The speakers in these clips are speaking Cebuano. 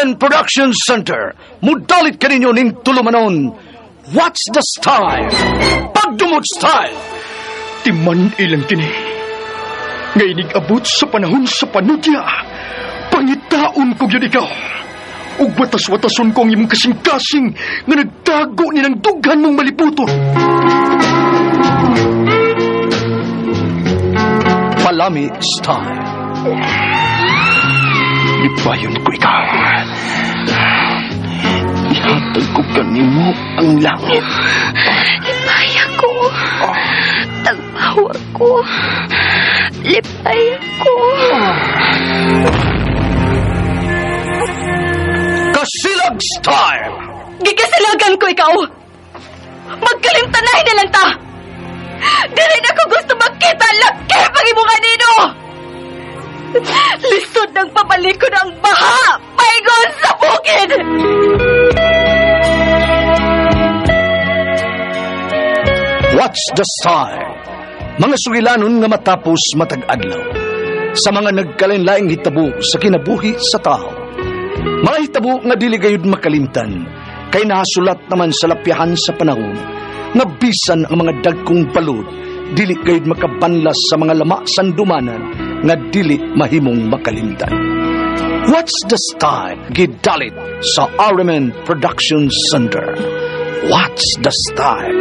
RMN Production Center, mudalit kaninyo ning tulumanon. What's the style? Pagdumot style! Timan ilang kini. Nga inig-abot sa panahon sa panudya. Pangitaon ko gyud ikaw. Ug watas-watason ko ang imong kasing-kasing nga nagtago ni ng dughan mong malibuton. Palami style. Lipayon ko ikaw. Ihatag ko kanimo ang langit. Lipay ako. Tagpaw ako. Lipay ako. Kasilag style! Gikasilagan ko ikaw. Magkalimtanay na lang ta. Dili na ko gusto magkita laki pag imo kanino. Lisod ng pabalikon ang baha. Paingon sa bukid. What's the style? Mga sugilanon nga matapos matag adlaw. Sa mga nagkalain-laing hitabo sa kinabuhi sa tao. Mga hitabo nga dili gayud makalimtan kay nahasulat naman sa lapyahan sa panahon nga bisan ang mga dagkong balod dili gayud makabanlas sa mga lama sandumanan nga dili mahimong makalimtan. What's the style? Gidalit sa RMN Production Center. What's the style?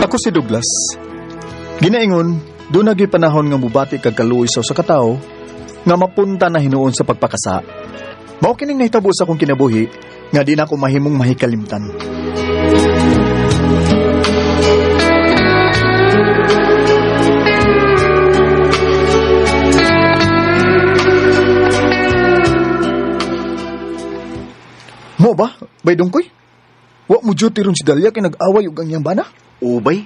Ako si Douglas. Ginaingon, doon naging panahon nga mubati kag kaluoy sa usa ka tawo nga mapunta na hinuon sa pagpakasa. Mao kining nahitabo sa akong kinabuhi nga di na ako mahimong mahikalimtan. Mo ba? Bay dungkoy? Wa mo duty ron si Dalia kay nag-away og ang iyang bana? Ubay.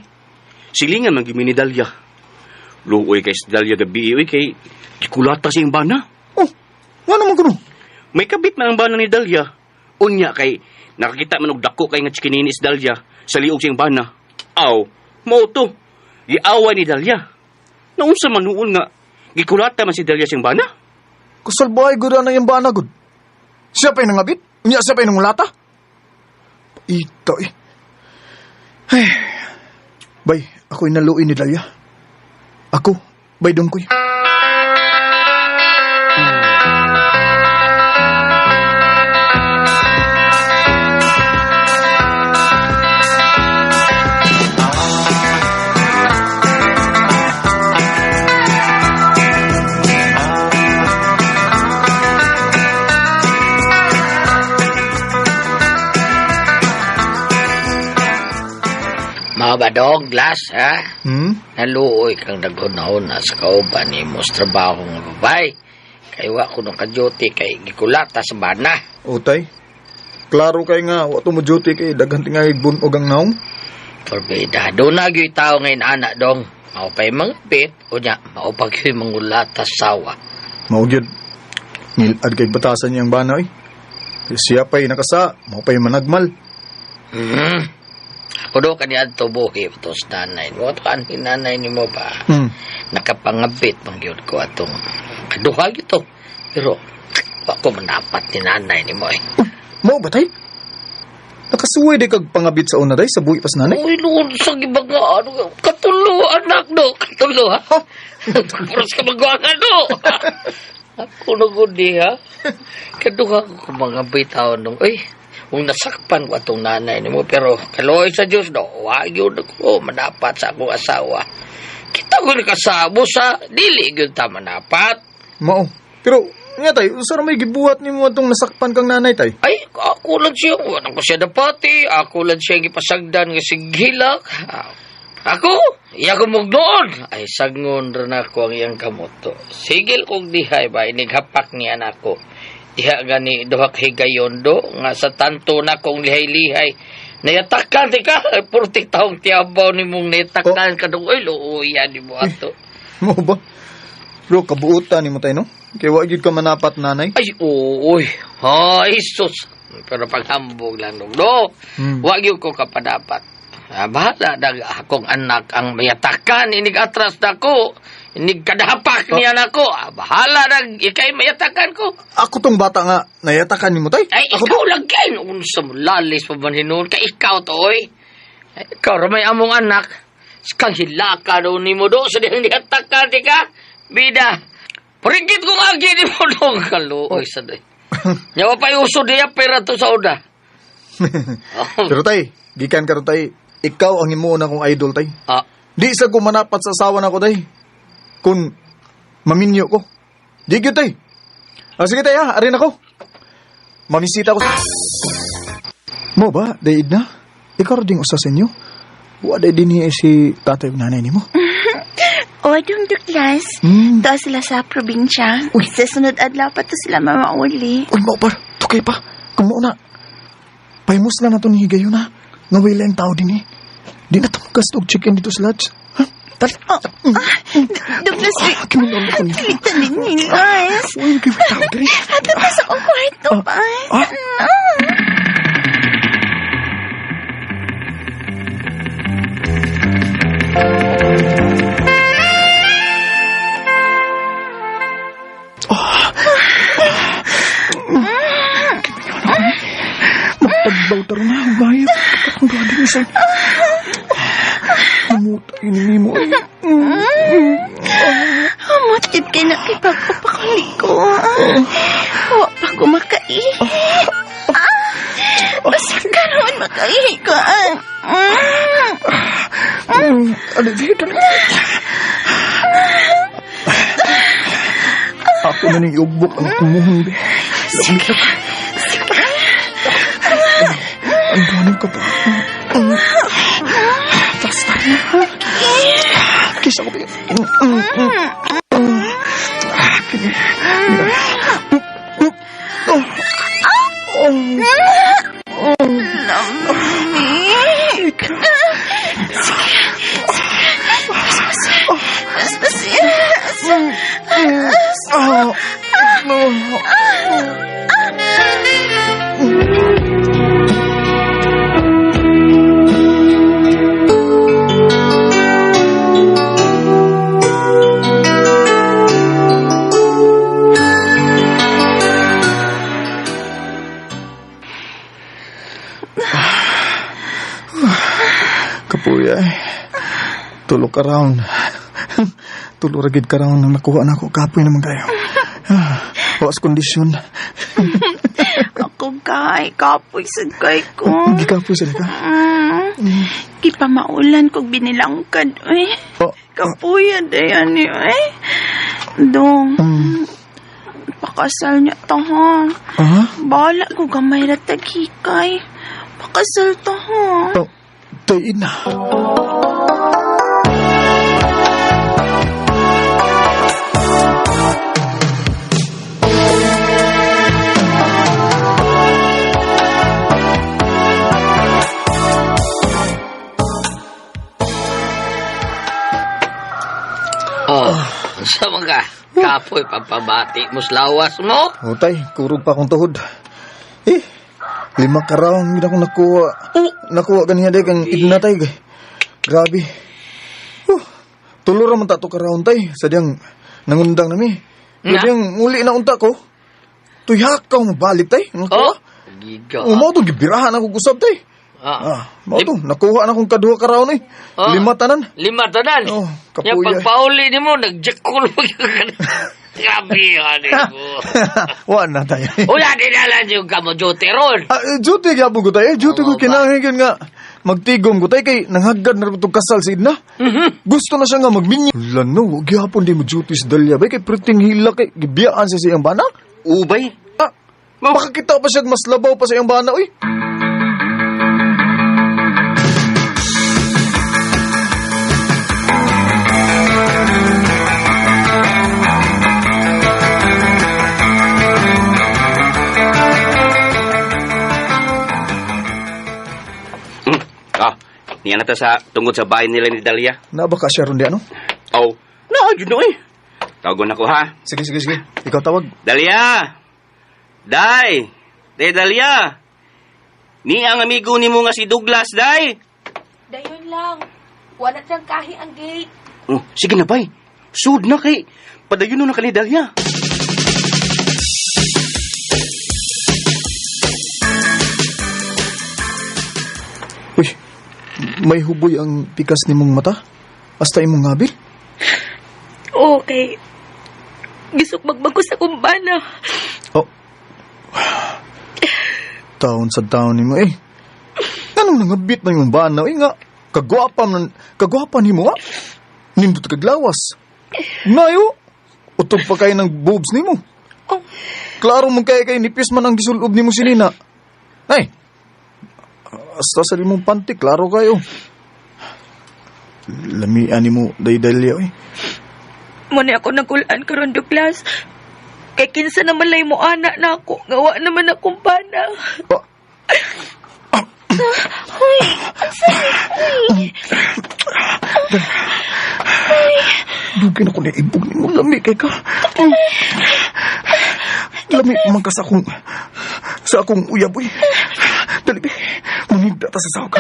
Silingan man gyud ni Dalia. Luoy kay si Dalia gabi uy kay gikulata siyang bana. Oh, nga naman kuno. May kabit man ang bana ni Dalia. Unya kay nakakita man og dako kay nga chikinini si Dalia sa liog siyang bana. Aw, mao to. Giaway ni Dalia. Naunsa man nuon nga gikulata man si Dalia siyang bana? Kasalbahay gud ang iyang bana gud. Siya pa'y nangabit? Unya siya pa'y nangulata? Ito eh. Ay. Bay, ako'y naluin ni Dalia. Ako, bay dungkoy. Mga badog, Glass, ha? Hmm? Naluoy kang naghunahon sa kauban ni mo sa trabaho nga babay. Kay wa ko nung ka-duty kay gikulata sa bana. Utay, klaro kay nga, wa to mo duty kay daghan tingaig bunog ang naong. Forbida, doon na gyud tao ngayon anak dong. Mao pa'y mga bit, o nya, mao pa gyud mangulata sawa. Mao gyud. Nilad kay batasan niyang bana oy. Siya pa'y nakasa, mao pa'y managmal. Hmm. Ako do kani adto buhi to sa nanay. Mo to anhi nanay nimo ba? Hmm. Nakapangabit man gyud ko atong kaduha gyud to. Pero wa ko manapat ni nanay nimo eh. Mao ba tay? Nakasuway di kag pangabit sa una day sa buhi pas nanay. Uy, noon sa gibang nga, ano, katulo, anak, no? Katulo, ha? Puros ka magwanga, no? Ako na gudi, ha? Kaduha ko kung mga bitaw nung, uy, kung nasakpan ko atong nanay nimo pero kaluoy sa Diyos, no? Wag yun ako, manapat sa akong asawa. Kita ko nakasabo sa, dili yun ta manapat. Mao. Pero nga tay, unsa ra may gibuhat nimo atong nasakpan kang nanay tay? Ay, ako lang siya. Wala ko siya dapati. Ako lang siya gipasagdan nga sighilak. Ako, iya ko mugnoon. Ay, sagngon rin ako ang iyang kamoto. Sigil kong dihay ba, inighapak niya nako. Diha gani duha ka higayon do nga sa tanto na kong lihay-lihay. Nayatakan di ka, purti taong tiyabaw ni mong nayatakan ka do. Oy, luuyan ni mo ato. Mo ba? Bro, kabuutan ni mo tayo, no? Kaya wa gyud ka manapat, nanay. Ay, uy. Ay, sus. Pero paghambog lang dong. Do, wag yun ko kapadapat. Ah, bahala na akong anak ang mayatakan. Inig atras na ko. Inig kadapak niya na ko. Ah, bahala na ikay mayatakan ko. Ako tong bata nga, nayatakan ni mo tay. Ay, Ako ikaw lang kayo. Unsa mo lalis pa man hinuon. Ka ikaw to, oy. Ay, ikaw ramay among anak. Kang hilaka daw ni mo do. Sa dihang niyatakan, di ka? Bida. Parigit kong agi ni mo do. Kaluoy sa doy. Nyawa pa uso diya pera to sa oda. Oh. Pero tay, gikan karon tay, ikaw ang himuon akong idol tay. Ah, Di sa ko manapat sa asawa nako tay. Kung maminyo ko. Di gyud tay. Ah, sige tay ha, arin ako. Mamisita ko. Mo ba, dayid na? Ikaw ra ding usa sa inyo. Wa day dinhi si tatay ug nanay nimo. O, dong Douglas. To sila sa probinsya. Uy. Sa sunod adlaw pa to sila mamauli. Uy, mao par, tukay pa. Kung mao na. Pahimus lang na to ni higayon ha. Nga wala ang tao din eh. Di na tumugas og chicken dito sa lodge. Ha? Tara. Oh, ah, Douglas, Ah, kinunon ko niya. Kita din nilas. Uy, kay tao diri. Ato pa sa akong kwarto pa. Ah. Magtagbaw taro na, bayad. Akong duha din sa... Namuta, ini mo. Amot gid kay nakipagpapakuli ko. Wa pa ko makaihi. Ah, basta karon makaihi ko. Ah. Ano, sige, dali. Ako na ning iugbok ang kumuhon, be. Sige. Sige. Ang duhanin ko pa. Basta na. Kisa ko, be. Lamig. Sige. Sige. Basta siya. Ah, no. Kapuya eh. Tulog ka round. Tulog ra gid ka round nang nakuha na ako. Kapoy naman kayo. Ah, Waas kondisyon. Ako kay, kapoy sad kay ko. Hindi kapoy sila ka. Gipamaulan kog binilangkad, uy. Oh, Kapuya dayan ni, uy. Dong, pakasal niya to, ha? ah? Bahala ko gamay ra taghikay. Pakasal to, ha? Oh, tayo na. Oh, sa mga kapoy pampabati mo sa lawas mo. O tay, kurog pa akong tuhod. Eh, 5 ka round gid akong nakuha. Nakuha ganiya day kang idna tay. Grabe. Tulo ra man ta to ka round tay. Sadyang nangundang nami. Nga. Sadyang muli na unta ko. Tuyakaw mabalik tay. Nakuha. Oh, giga. Oh, mao to gibirahan ako gusab tay. Ah. Ah, mao to nakuha na akong kaduha ka round eh. Ah. 5 tanan. 5 tanan. Oh, Nya kapuya. pagpauli nimo nagjakol mo ka. Grabe ani mo. Wa na tayo. Wala din na yung kamo duty ron. Ah, duty gyapon ko tayo. Duty ko Oo ba? kinahanglan nga magtigom ko tayo kay nanghagad na itong kasal sa Edna. Gusto na siya nga magminyo. Wala no, wag gyapon di mo duty sa Dalia. Bay kay perting hila kay gibiyaan siya sa iyang bana. Ubay. Ah, makakita pa siya mas labaw pa sa iyang bana uy. Niya na ta sa tungod sa bahay nila ni Dalia. Na ba ka siya ron di ano? Aw, naa jud no eh. Tawagon ako ha. Sige, sige, sige. Ikaw tawag. Dalia! Day! Day Dalia! Ni ang amigo nimo nga si Douglas, Day! Dayon lang. Wala siyang kahi ang gate. Oh, sige na, bay. Sud na kay. Padayon na ka ni Dalia. Uy, may huboy ang pikas nimong mata? Hasta imong ngabil? Okay. Gisukbag ko sa kumbana. Oh. Taon sa taon nimo eh. Anong nangabit na yung bana? Eh nga, kagwapa man, kagwapa nimo ah. Nindot kaglawas. Nayo, utog pa kayo ng boobs nimo. Oh. Klaro mong kay kay nipis man ang gisulob nimo si Nina. Ay, hasta sa imong panty, klaro kayo. Lamian nimo daydalya eh. Muna ako nagulaan karon Douglas. Kay kinsa naman lay mo ana na ako. Ngawa naman akong bana. Ah, Hoy, asa ni? Uy. Dugay na ko na ibog nimo lami kay ka. Lami man ka sa akong uyab uy. Dali be, manigda ta sa sawa ka.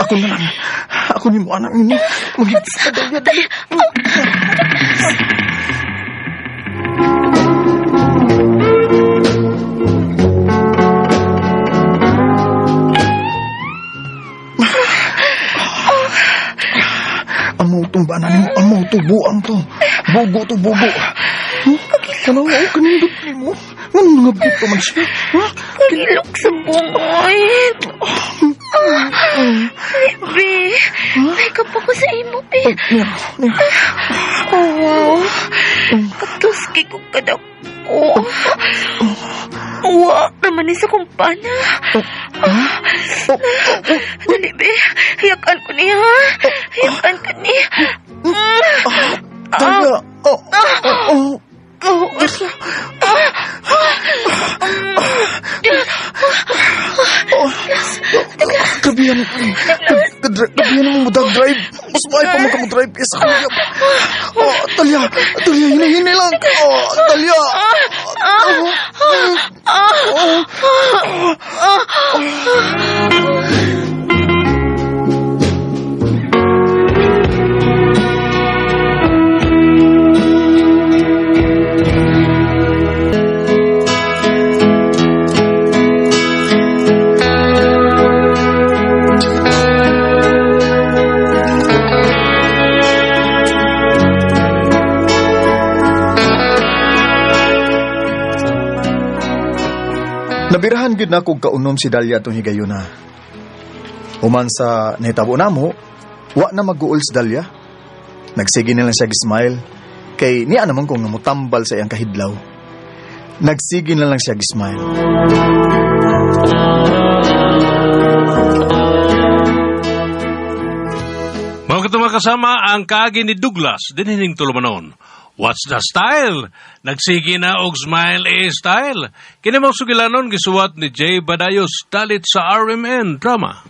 Ako na lang. Ako nimo anak nimo. Magigda ta dali dali. Amo tong bana nimo, amo to buang to. Bugo to bugo. Huh? Ano oh, kanindot nimo? Nganong nangabit pa man siya? Ha? Ilok sa bungoy. Ay, be. May pa ko sa imo, be. Ay, niya, niya. Oh, wow. Katos kay ko kadako. Wa naman ni sa kumpana. Dali, be. Hiyakan ko niya, ha? Hiyakan ko niya. Dali, oh, oh, oh. Oh, Kabihan, kabihan mo mo drive. Mas may pa mo ka mo drive isa ko. Oh, Talia, Talia, hinihini lang. Oh, Talia. Oh, oh, Nabirahan gyud nako kaunom si Dalia atong higayuna. Human sa nahitabo namo, wa na mag-uol si Dalia. Nagsige na lang siya smile kay niya naman kung namutambal sa iyang kahidlaw. Nagsige na lang siya smile. Mga katong kasama ang kaagi ni Douglas, dinhining tulumanon. What's the style? Nagsige na og smile e style. Kini mong sugilanon gisuwat ni Jay Badayos dalit sa RMN Drama.